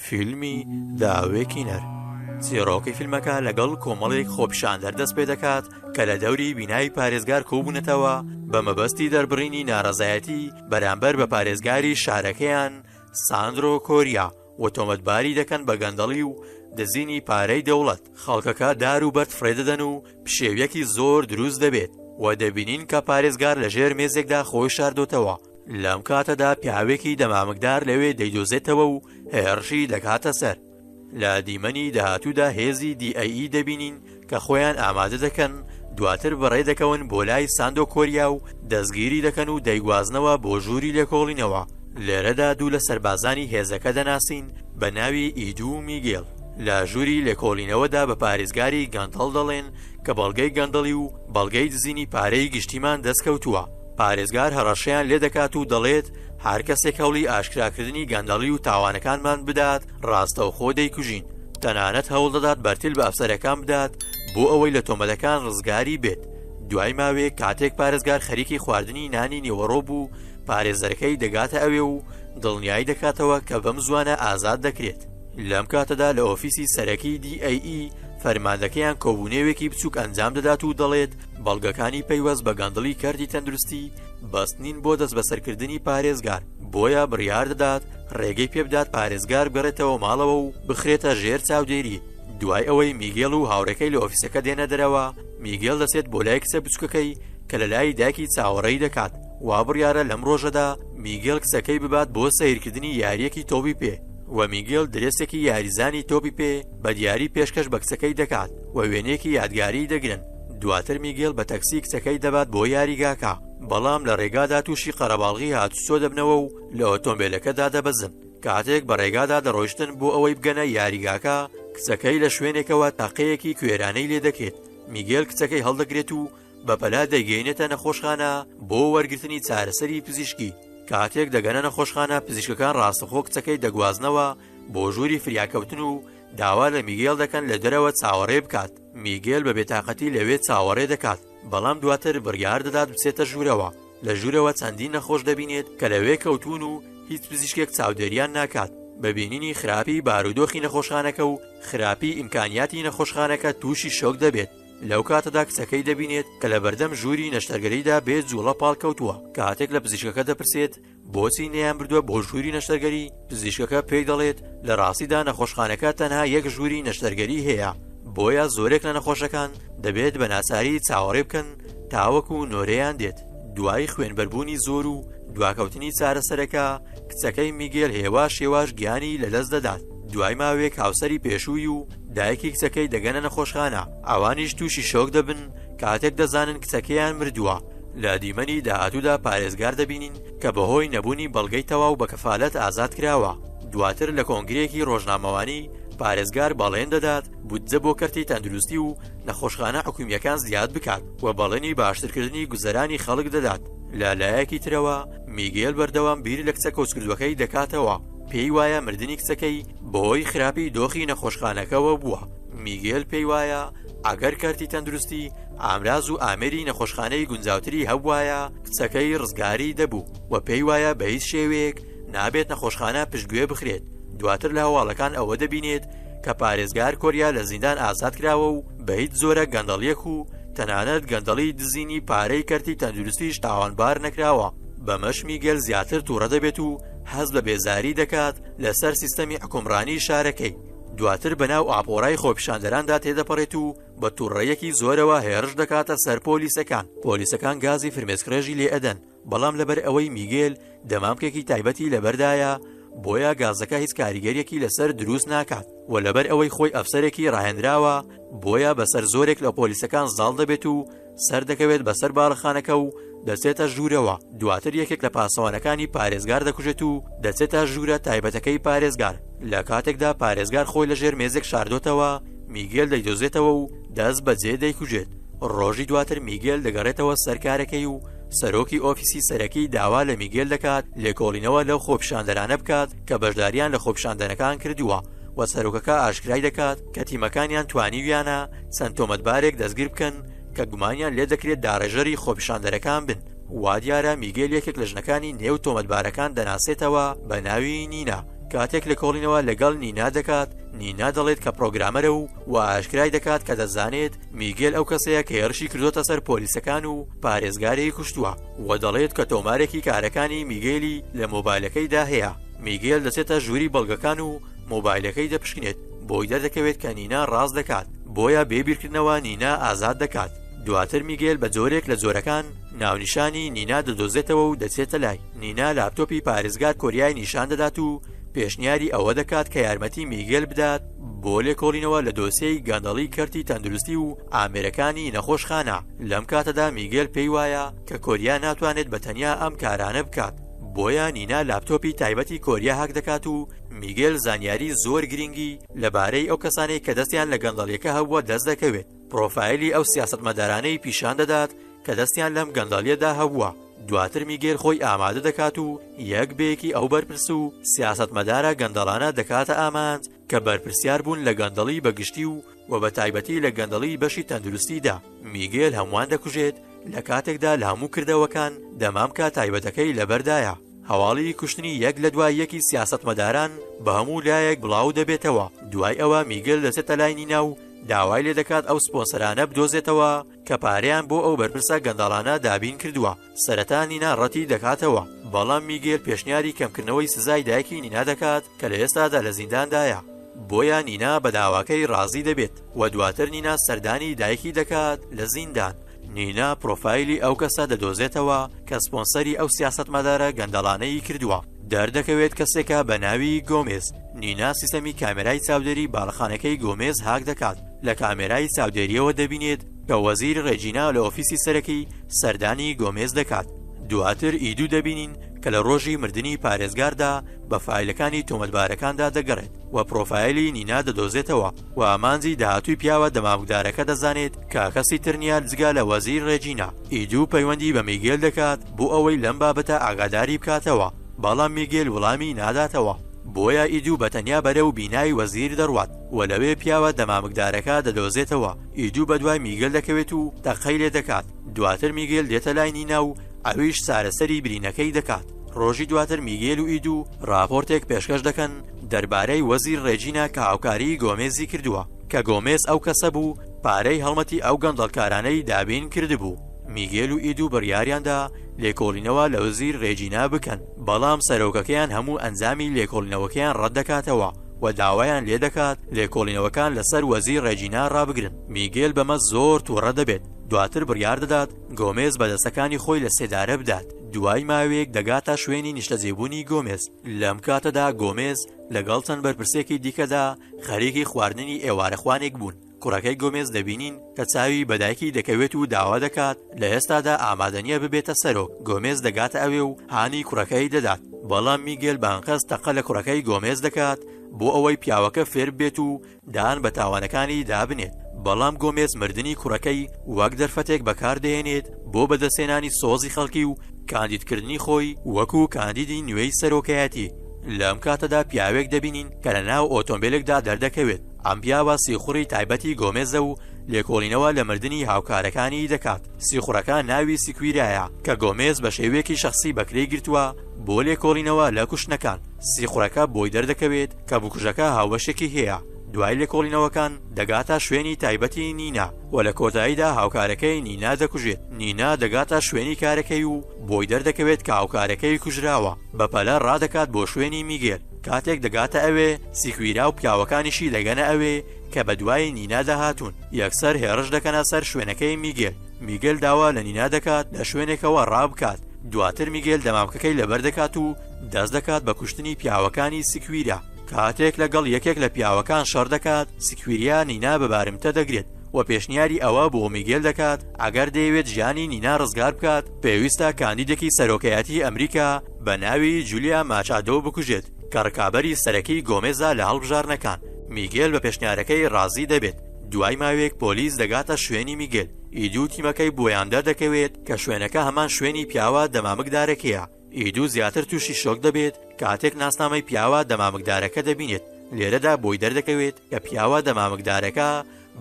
فیلمی The Awakener. چیڕۆکی فیلمەکە لەگەڵ کۆمەڵێک خۆپیشاندەر دەست پێدەکات کە لە دەوری بینای پارێزگار کۆبوونەتەوە بە مەبەستی دەربڕینی ناڕەزایەتی بەرامبەر بە پارێزگاری شارەکەیان ساندرۆ کۆریا و تۆمەتباری دەکەن بە گەندەڵی و دزینی پارەی دەوڵەت. خەڵکەکە دار و بەرد فڕێدەدەن و پشێویەکی زۆر دروست دەبێت و دەبینین کە پارێزگار لەژێر مێزێکدا خۆی شاردۆتەوە. لەم کاتەدا پیاوێکی دەمامکدار لەوێ دەیدۆزێتەوە و هێڕشی دەکاتە سەر. لە دیمەنی داهاتوودا هێزی DAE دەبینین کە خۆیان ئامادە دەکەن، دواتر بەڕێ دەکەون بۆ لای ساندۆ کۆریا و دەستگیری دەکەن و دەیگوازنەوە بۆ ژووری لێکۆڵینەوە. لێرەدا دوو لە سەربازانی هێزەکە دەناسین بە ناوی ئیدو و میگێل. لە ژووری لێکۆڵینەوەدا بە پارێزگاری گەندەڵ دەڵێن کە بەڵگەی گەندەڵی و بەڵگەی دزینی پارەی گشتیمان دەستکەوتووە. پارێزگار هەڕەشەیان لێدەکات و دەڵێت هەر کەسێک هەوڵی ئاشکراکردنی گەندەڵی و تاوانەکانمان بدات ڕاستەوخۆ دەیکوژین. تەنانەت هەوڵدەدات بەرتیل بە ئەفسەرەکان بدات بۆ ئەوەی لە تۆمەتەکان ڕزگاری بێت. دوای ماوەیەک کاتێک پارێزگار خەریکی خواردنی نانی نیوەڕۆ بوو، پارێزەرەکەی دەگاتە ئەوێ و دڵنیایی دەکاتەوە کە بەم زووانە ئازاد دەکرێت. لەم کاتەدا لە ئۆفیسی سەرەکی DAE فەرماندەکەیان کۆبوونەوێکی بچووک ئەنجام دەدات و دەڵێت بەڵگەکانی پەیوەست بە گەندڵی کەرتی تەندروستی بەس نین بۆ دەستبەسەرکردنی پارێزگار، بۆیە بڕیار دەدات ڕێگەی پێبدات پارێزگار بگەڕێتەوە ماڵەوە و بخرێتە ژێر چاودێری. دوای ئەوەی میگێڵ و هاوڕێکەی لە ئۆفیسەکە دێنە دەرەوە، میگێڵ دەچێت بۆ لای کچە بچووکەکەی کە لە لای دایکی چاوەڕێی دەکات. وا بڕیارە لەم ڕۆژەدا میگێڵ کچەکەی ببات بۆ سەیرکردنی یارییەکی تۆپی پێ و میگێڵ درێسێکی یاریزانی تۆپی پێ بە دیاری پێشکەش بە کچەکەی دەکات و وێنەیەکی یادگاری دەگرن. دواتر میگێڵ بە تەکسی کچەکەی دەبات بۆ یاریگاکە، بەڵام لە ڕێگادا تووشی قەرەباڵغی هاتوچۆ دەبنەوە و لە ئۆتۆمبێلەکە دادەبەزن. کاتێک بە ڕێگادا دەڕۆیشتن بۆ ئەوەی بگەنە یاریگاکە، کچەکەی لە شوێنێکەوە تەقەیەکی کوێرانەی لێ دەکرێت. میگێل کچەکەی هەڵدەگرێت و بەپەلە دەیگەینێتە نەخۆشخانە بۆ وەرگرتنی چارەسەری پزیشکی. کاتێک دەگەنە نەخۆشخانە، پزیشکەکان ڕاستەخۆ کچەکەی دەگوازنەوە بۆ ژووری فریاکەوتن و داوا لە میگێل دەکەن لە دەرەوە چاوەڕێ بکات. میگێل بە بێتاقەتی لەوێ چاوەڕێ دەکات، بەڵام دواتر بڕیار دەدات بچێتە ژوورەوە. لە ژوورەوە چەندین نەخۆش دەبینێت کە لەوێ کەوتوون و هیچ پزیشکێک چاودێریان ناکات. بە بینینی خراپی بارودۆخی نەخۆشخانەکە و خراپی ئیمکانیاتی نەخۆشخانەکە تووشی شۆک دەبێت. لەو کاتەدا کچەکەی دەبینێت کە لەبەردەم ژووری نەشتەرگەریدا بێ جوڵە پاڵکەوتووە. کاتێک لە پزیشکەکە دەپرسێت بۆچی نەیانبردووە بۆ ژووری نەشتەرگەری، پزیشکەکە پێی دەڵێت لە ڕاستیدا نەخۆشخانەکە تەنها یەک ژووری نەشتەرگەری هەیە، بۆیە زۆرێک لە نەخۆشەکان دەبێت بە ناچاری چاوەڕێ بکەن تاوەکو نۆرەیان دێت. دوای خوێنبەربوونی زۆر و دواکەوتنی چارەسەرەکە، کچەکەی میگێل هێواش هێواش گیانی لەدەست دەدات. دوای ماوەیەک هاوسەری پێشووی و دایکی کچەکەی دەگەنە نەخۆشخانە، ئەوانیش تووشی شۆک دەبن کاتێک دەزانن کچەکەیان مردووە. لە دیمەنی داهاتوودا پارێزگار دەبینین کە بەهۆی نەبوونی بەڵگەی تەواو بە کەفالەت ئازاد کراوە. دواتر لە کۆنگرەیەکی ڕۆژنامەوانی پارێزگار بەڵێن دەدات بودجە بۆ کەرتی تەندروستی و نەخۆشخانە حکومییەکان زیاد بکات و بەڵێنی باشترکردنی گوزەرانی خەڵک دەدات. لە لایەکی ترەوە میگێل بەردەوام بیر لە کچە کۆچکردووەکەی دەکاتەوە، پێی وایە مردنی کچەکەی بەهۆی خراپی دۆخی نەخۆشخانەکەوە بووە. میگێل پێی وایە ئەگەر کەرتی تەندروستی ئامراز و ئامێری نەخۆشخانەی گونجاوتری هەبوایە کچەکەی ڕزگاری دەبوو و پێی وایە بە هیچ شێوەیەک نابێت نەخۆشخانە پشتگوێ بخرێت. دواتر لە هەواڵەکان ئەوە دەبینێت کە پارێزگار کۆریا لە زیندان ئازاد کراوە و بە هیچ جۆرە گەندەڵیەک و تەنانەت گەندەڵی دزینی پارەی کەرتی تەندروستیش تاوانبار نەکراوە. بەمەش میگێل زیاتر توڕە دەبێت و هەست بە بێزاری دەکات لەسەر سیستەمی حوکمڕانی شارەکەی. دواتر بەناو ئاپۆرای خۆپیشاندەراندا تێدەپەڕێت و بە توڕەیەکی زۆرەوە هێڕش دەکاتە سەر پۆلیسەکان. پۆلیسەکان گازی فرمێسکڕێژی لێ ئەدەن، بەڵام لەبەر ئەوەی میگێل دەمامکێکی تایبەتی لەبەردایە بۆیە گازەکە هیچ کاریگەریەکی لەسەر دروست ناکات و لەبەر ئەوەی خۆی ئەفسەرێکی ڕاهێنراوە بۆیە بەسەر زۆرێک لە پۆلیسەکان زاڵ دەبێت و سەردەکەوێت بەسەر باڵەخانەکە و دەچێتە ژوورەوە. دواتر یەکێک لە پاسەوانەکانی پارێزگار دەکوژێت و دەچێتە ژوورە تایبەتەکەی پارێزگار. لە کاتێکدا پارێزگار خۆی لە ژێر مێزێک شاردۆتەوە، میگێل دەیدۆزێتەوە و دەست بەجێ دەیکوژێت. ڕۆژی دواتر میگێل دەگەڕێتەوە سەر کارەکەی و سەرۆکی ئۆفیسی سەرەکی داوا لە میگێل دەکات لێکۆڵینەوە لەو خۆپیشاندەرانە بکات کە بەشداریان لە خۆپیشاندانەکان کردووە و سەرۆکەکە ئاشکرای دەکات کە تیمەکانیان توانیویانە چەند تۆمەتبارێک دەستگیر بکەن کە گومانیان لێدەکرێت داڕێژەری خۆپیشاندەرەکان بن. وا دیارە میگێل یەکێک لە ژنەکانی نێو تۆمەتبارەکان دەناسێتەوە بە ناوی نینا. کاتێک لێکۆڵینەوە لەگەڵ نینا دەکات، نینا دەڵێت کە پڕۆگرامەرە و و ئاشکرای دەکات کە دەزانێت میگێل ئەو کەسەیە کە هێرشی کردۆتە سەر پۆلیسەکان و پارێزگاری کوشتووە و دەڵێت کە تۆمارێکی کارەکانی میگێلی لە مۆبایلەکەیدا هەیە. میگێل دەچێتە ژووری بەڵگەکان و مۆبایلەکەی دەپشکنێت، بۆی دەردەکەوێت کە نینا ڕاست دەکات، بۆیە بێ بیرکردنەوە نینا ئازاد دەکات. دواتر میگێل بە جۆرێک لە جۆرەکان ناونیشانی نینا دەدۆزێتەوە و دەچێتە لای. نینا لاپتۆپی پارێزگار کۆریای نیشان دەدات و پێشنیاری ئەوە دەکات کە یارمەتی میگێل بدات بۆ لێکۆڵینەوە لە دۆسیەی گەندەڵی کەرتی تەندروستی و ئامێرەکانی نەخۆشخانە. لەم کاتەدا میگێل پێی وایە کە کۆریا ناتوانێت بە تەنیا ئەم کارانە بکات، بۆیە نینا لاپتۆپی تایبەتی کۆریا هاک دەکات و میگێل زانیاری زۆر گرینگی لەبارەی ئەو کەسانەی کە دەستیان لە گەندەڵیەکە هەبووە دەست دەکەوێت. پرۆفایلی ئەو سیاسەتمەدارانەی پیشان دەدات کە دەستیان لەم گەندەڵیەدا هەبووە. دواتر میگێل خۆی ئامادە دەکات و یەک بەیەکی ئەو بەرپرس و سیاسەتمەدارە گەندەڵانە دەکاتە ئامانج کە بەرپرسیار بوون لە گەندەڵی بە گشتی و و بە تایبەتی لە گەندەڵی بەشی تەندروستیدا. میگێل هەمووان دەکوژێت لە کاتێکدا لە هەموو کردەوەکان دەمامکە تایبەتەکەی لەبەردایە. هەواڵی کوشتنی یەک لە دوای یەکی سیاسەتمەداران بە هەموو لایەک بڵاو دەبێتەوە. دوای ئەوە میگێل دەچێتە لای نینا و داوای لێدەکات ئەو سپۆنسەرانە بدۆزێتەوە کە پارەیان بۆ ئەو بەرپرسە گەندەڵانە دابین کردووە. سەرەتا نینا ڕەتی دەکاتەوە، بەڵام میگێل پێشنیاری کەمکردنەوەی سزای دایکی نینا دەکات کە لە ئێستادا لە زینداندایە، بۆیە نینا بە داواکەی ڕازی دەبێت و دواتر نینا سەردانی دایکی دەکات لە زیندان. نینا پرۆفایلی ئەو کەسە دەدۆزێتەوە کە سپۆنسەری ئەو سیاسەتمەدارە گەندەڵانەی کردووە، دەردەکەوێت کەسێکە بە ناوی گۆمێز. نینا سیستەمی کامێرای چاودێری باڵەخانەکەی گۆمێز هاک دەکات، لە کامێرای چاودێرییەوە دەبینێت کە وەزیر ڕێجینا لە ئۆفیسی سەرەکی سەردانی گۆمێز دەکات. دواتر ئیدو دەبینین کە لە ڕۆژی مردنی پارێزگاردا بە فایلەکانی تۆمەتبارەکاندا دەگەڕێت و پرۆفایلی نینا دەدۆزێتەوە و ئامانجی داهاتووی پیاوە دەمامکدارەکە دەزانێت کە کەسی تر نییە جگە لە وەزیر ڕێجینا. ئیدو پەیوەندی بە میگێل دەکات بۆ ئەوەی لەم بابەتە ئاگاداری بکاتەوە، بەڵام میگێل وڵامی ناداتەوە. بۆیە ئیدو بە تەنیا بەرەو بینای وەزیر دەڕوات و لەوێ پیاوە دەمامکدارەکە دەدۆزێتەوە. ئیدو بەدوای میگێل دەکەوێت و تەقەی لێدەکات. دواتر میگێل دێتە لای نینا و ئەویش چارەسەری برینەکەی دەکات. ڕۆژی دواتر میگێل و ئیدو ڕاپۆرتێک پێشکەش دەکەن دەربارەی وەزیر ڕێجینا کە هاوکاریی گۆمێزی کردووە، کە گۆمێز ئەو کەسە بوو پارەی هەڵمەتی ئەو گەندەڵکارانەی دابین کردبوو. میگێل و ئیدو بڕیاریاندا لێکۆڵینەوە لە وەزیر ڕێجینا بکەن، بەڵام سەرۆکەکەیان هەموو ئەنجامی لێکۆڵینەوەکەیان ڕەتدەکاتەوە و داوایان لێدەکات لێکۆڵینەوەکان لەسەر وەزیر ڕێجینا ڕابگرن. میگێل بەمە زۆر توڕە دەبێت، دواتر بڕیار دەدات گۆمێز بە دەستەکانی خۆی لە سێدارە بدات. دوای ماوەیەک دەگاتە شوێنی نیشتەجێبوونی گۆمێز. لەم کاتەدا گۆمێز لەگەڵ چەند بەرپرسێکی دیکەدا خەریکی خواردنی ئێوارەخوانێک بوون. کوڕەکەی گۆمێز دەبینین کە چاوی بە دایکی دەکەوێت و داوا دەکات لە ئێستادا ئامادە نییە ببێتە سەرۆک. گۆمێز دەگاتە ئەوێ و هانی کوڕەکەی دەدات، بەڵام میگێل بە ئەنقەست تەقە لە کوڕەکەی گۆمێز دەکات بۆ ئەوەی پیاوەکە فێر ببێت و دان بە تاوانەکانی دابنێت، بەڵام گۆمێز مردنی کوڕەکەی وەک دەرفەتێک بەکاردەهێنێت بۆ بەدەستهێنانی سۆزی خەڵکی و کاندیدکردنی خۆی وەکو کاندیدی نوێی سەرۆکایەتی. لەم کاتەدا پیاوێک دەبینین کە لەناو ئۆتۆمبێلێکدا دەردەکەوێت، ئەم پیاوە سیخوڕی تایبەتی گۆمێزە و لێکۆڵینەوە لە مردنی هاوکارەکانی دەکات. سیخوڕەکە ناوی سیکویرایە کە گۆمێز بە شێوەیەکی شەخسی بەکرێی گرتووە بۆ لێکۆڵینەوە لە کوشتنەکان. سیخوڕەکە بۆی دەردەکەوێت کە بکوژەکە هاوبەشێکی هەیە. دوای لێکۆڵینەوەکان دەگاتە شوێنی تایبەتی نینا و لە کۆتاییدا هاوکارەکەی نینا دەکوژێت. نینا دەگاتە شوێنی کارەکەی و بۆی دەردەکەوێت کە هاوکارەکەی کوژراوە. بەپەلە ڕادەکات بۆ شوێنی میگێل. کاتێک دەگاتە ئەوێ سیکویرا و پیاوەکانیشی دەگەنە ئەوێ کە بەدوای نینادا هاتوون، یەکسەر هێڕش دەکەنە سەر شوێنەکەی میگێل. میگێل داوا لە نینا دەکات لە شوێنێکەوە ڕابکات. دواتر میگێل دەمامکەکەی لەبەر دەکات و دەست دەکات بە کوشتنی پیاوەکانی سیکویرا. کاتێک لەگەڵ یەکێک لە پیاوەکان شەڕ دەکات، سیکویریا نینا بە بارمتە دەگرێت و پێشنیاری ئەوە بۆ میگێل دەکات ئەگەر دەیەوێت ژیانی نینا ڕزگار بکات پێویستە کاندیدێکی سەرۆکایەتی ئەمریکا بە ناوی جولیا ماچادۆ بکوژێت کە ڕکابەری سەرەکی گۆمێزە لە هەڵبژاردنەکان. میگێل بە پێشنیارەکەی ڕازی دەبێت. دوای ماوەیەک پۆلیس دەگاتە شوێنی میگێل. ئیدو و تیمەکەی بۆیان دەردەکەوێت کە شوێنەکە هەمان شوێنی پیاوە دەمامکدارەکەیە. ئیدو زیاتر تووشی شۆک دەبێت کاتێک ناسنامەی پیاوە دەمامکدارەکە دەبینێت. لێرەدا بۆی دەردەکەوێت کە پیاوە دەمامکدارەکە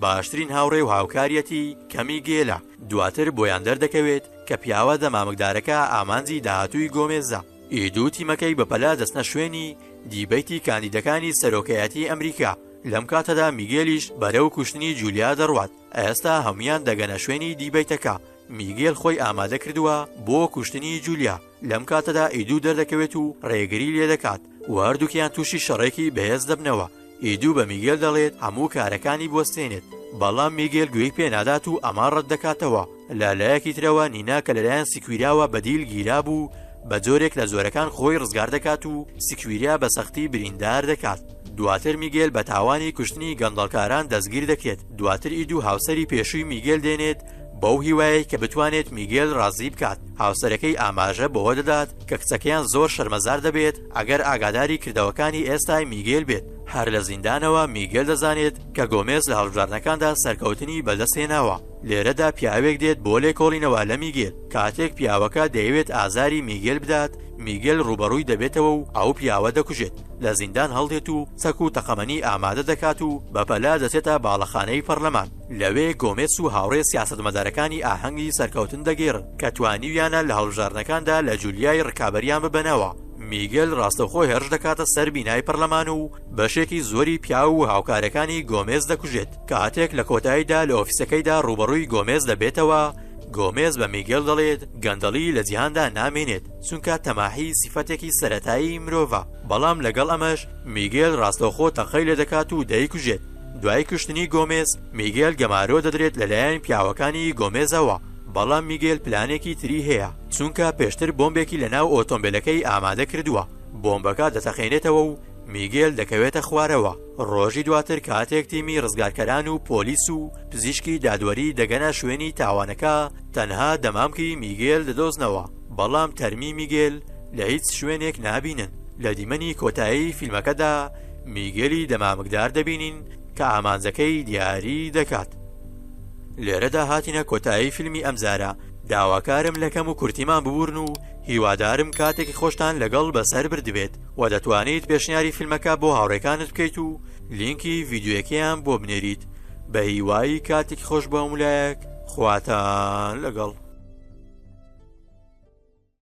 باشترین هاوڕێ و هاوکاریەتی کە میگێلە. دواتر بۆیان دەردەکەوێت کە پیاوە دەمامکدارەکە ئامانجی داهاتووی گۆمێزە. ئیدو و تیمەکەی بەپەلە دەچنە شوێنی. دیبەیتی کاندیدەکانی سەرۆکایەتی ئەمریکا. لەم کاتەدا میگێلیش بەرەو کوشتنی جولیا دەڕوات. ئێستا هەموویان دەگەنە شوێنی دیبەیتەکە. میگێل خۆی ئامادە کردووە بۆ کوشتنی جولیا. لەم کاتەدا ئیدو دەردەکەوێت و ڕێگری لێدەکات و هەردووکیان تووشی شەڕێکی بەهێز دەبنەوە. ئیدو بە میگێل دەڵێت هەموو کارەکانی بوەستێنێت، بەڵام میگێل گوێی پێنادات و ئەمە ڕەتدەکاتەوە. لە لایەکی ترەوە نینا کە لەلایەن سیکویراوە بە دیل گیرابوو، بە جۆرێک لە جۆرەکان خۆی ڕزگار دەکات و سیکویرا بە سەختی بریندار دەکات. دواتر میگێل بە تاوانی کوشتنی گەندەڵکاران دەستگیر دەکرێت. دواتر ئیدو هاوسەری پێشووی میگێل دێنێت بەو هیوایەی کە بتوانێت میگێل ڕازی بکات. هاوسەرەکەی ئاماژە بەوە دەدات کە کچەکەیان زۆر شەرمەزار دەبێت ئەگەر ئاگاداری کردەوەکانی ئێستای میگێل بێت. هەر لە زیندانەوە میگێل دەزانێت کە گۆمێز لە هەڵبژاردنەکاندا سەرکەوتنی بەدەستهێناوە. لێرەدا پیاوێک دێت بۆ لێکۆڵینەوە لە میگێل. کاتێک پیاوەکە دەیەوێت ئازاری میگێل بدات، میگێل ڕووبەڕووی دەبێتەوە و ئەو پیاوە دەکوژێت. لە زیندان هەڵدێت و چەک و تەقەمەنی ئامادە دەکات و بەپەلە دەچێتە باڵەخانەی پەڕلەمان. لەوێ گۆمێس و هاوڕێ سیاسەتمەدارەکانی ئاهەنگی سەرکەوتن دەگێڕن کە توانیویانە لە هەڵبژاردنەکاندا لە جولیای ڕکابەریان ببەنەوە. میگێل ڕاستەوخۆ هێرش دەکاتە سەر بینای پەڕلەمان و بەشێکی زۆری پیاو و هاوکارەکانی گۆمێز دەکوژێت. کاتێک لە کۆتاییدا لە ئۆفیسەکەیدا ڕووبەڕووی گۆمێز دەبێتەوە، گۆمێز بە میگێل دەڵێت گەندەڵی لە جیهاندا نامێنێت چونکە تەماحی سیفەتێکی سەرەتایی مرۆڤە، بەڵام لەگەڵ ئەمەش میگێل ڕاستەوخۆ تەقەی لێدەکات و دەیکوژێت. دوای کوشتنی گۆمێز، میگێل گەمارۆ دەدرێت لەلایەن پیاوەکانی گۆمێزەوە، بەڵام میگێل پلانێکی تری هەیە، چونکە پێشتر بۆمبێکی لەناو ئۆتۆمبێلەکەی ئامادە کردووە، بۆمبەکە دەتەقێنێتەوە و میگێل دەکەوێتە خوارەوە. ڕۆژی دواتر کاتێک تیمی ڕزگارکەران و پۆلیس و پزیشکی دادوەری دەگەنە شوێنی تاوانەکە، تەنها دەمامکی میگێل دەدۆزنەوە، بەڵام تەرمی میگێل لە هیچ شوێنێک نابینن. لە دیمەنی کۆتایی فیلمەکەدا میگێلی دەمامکدار دەبینین کە ئامانجەکەی دیاری دەکات. لێرەدا هاتینە کۆتایی فیلمی ئەمجارە، داواکارم لە کەم و کورتیمان ببورن و هیوادارم کاتێکی خۆشتان لەگەڵ بەسەر بردبێت و دەتوانیت پێشنیاری فیلمەکە بۆ هاوڕێکانت بکەیت و لینکی ڤیدیۆیەکەیان بۆ بنێریت. بە هیوای کاتێکی خۆش بۆ هەموو لایەک، خواتان لەگەڵ.